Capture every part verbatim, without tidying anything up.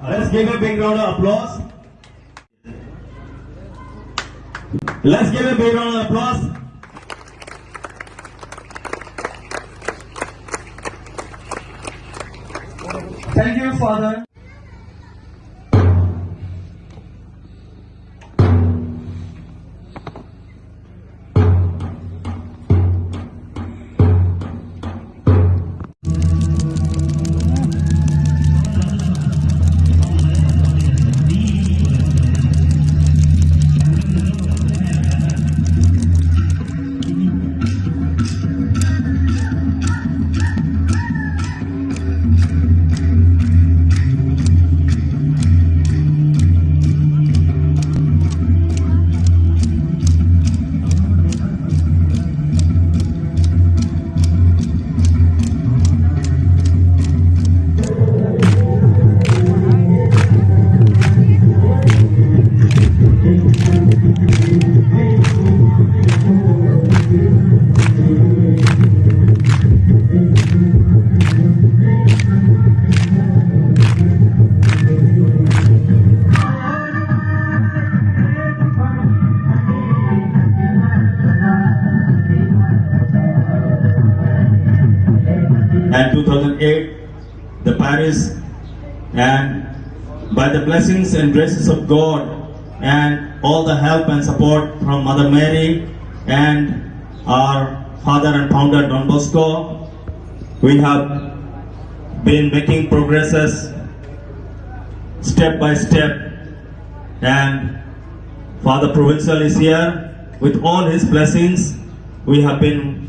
Let's give a big round of applause. Let's give a big round of applause. Thank you, Father. And two thousand eight, the parish, and by the blessings and graces of God and all the help and support from Mother Mary and our father and founder Don Bosco, we have been making progresses step by step, and Father Provincial is here with all his blessings. We have been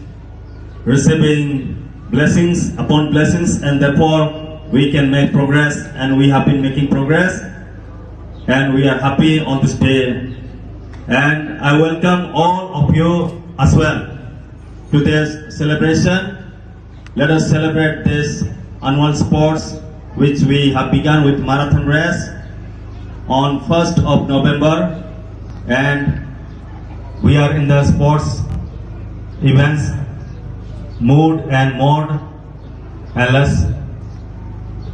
receiving blessings upon blessings, and therefore we can make progress, and we have been making progress, and we are happy on this day. And I welcome all of you as well to this celebration. Let us celebrate this annual sports, which we have begun with marathon race on first of November, and we are in the sports events mood and mode, and let's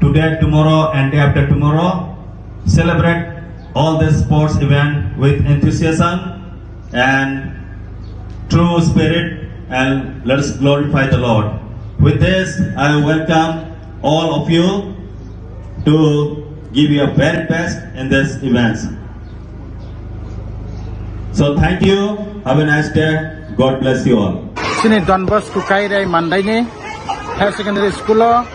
today, tomorrow, and day after tomorrow, celebrate all this sports event with enthusiasm and true spirit, and let us glorify the Lord. With this, I welcome all of you to give your very best in this event. So thank you. Have a nice day. God bless you all. Chini Don Bosco Kairai Mandaini Higher Secondary School o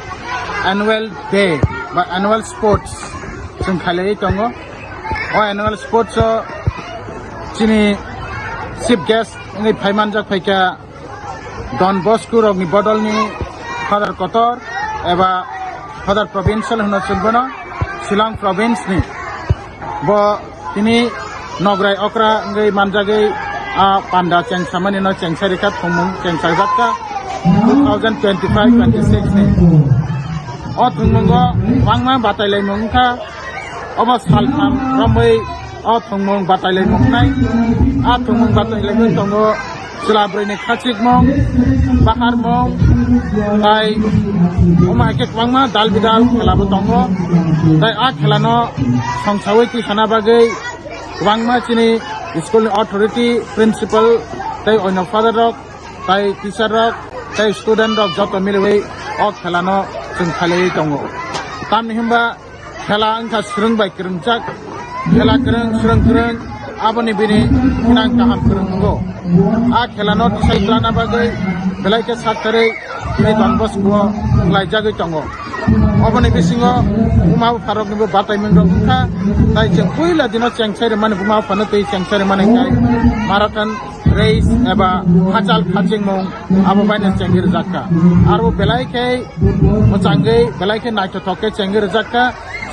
annual day ba annual sports chwng khailaiwi tongo. O annual sports o chini chief guest wngwi phaimanjak phaikha Don Bosco rokni bodolni Father Kotor eba Father Provincial hwno chwng bono Shillong province ni. Bo tini nograi okra wngwi manjagwi a panda chengsamani no chengsa rikha, thwngmung chengsajakha two thousand twenty-five twenty-six ni. O thwngmungo kwbangma batailaimung wngkha. Omo saltham romwi o thwngmung batailaimung wngnai. A thwngmung batailaimung tongo chwla bwrwini khachikmung, baharmung, tai omo hai khe kwbangma dal bidal khela bo tongo. Tai a khela no songsawi twi sana bagwi kwbangma chini school ni authority, principal, tai oino father rok, tai teacher rok, tai student rok joto miliwi o khela no chwng khailaiwi tongo. Tamni hwnba khela wngkha swrwng bai kwrwngjak, khela kwrwng, swrwng kwrwng, aboni bini gwnang kaham kwrwng wngo. A khela no tisai twlana bagwi belai khe sak kwrwi tini Don Bosco o khlaijagwi tongo. Oboni bisingo buma bupha roknibo bataimung rok wngkha, tai chwng puila dino chengsai rwmani, buma buphano tei chengsai rwmani khe marathon race eba hachal khachingmung abo baino chengwi rwjak kha. Aro belai khe mwchangwi, belai khe naithothok khe chengwi rwjak kha.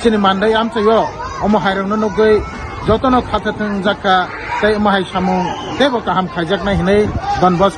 Chini Mandai amchaio omo hairokno nugwi jotono khatha thwngjak kha, tei omo hai samung teibo kaham khaijaknai hinwi Don Bosco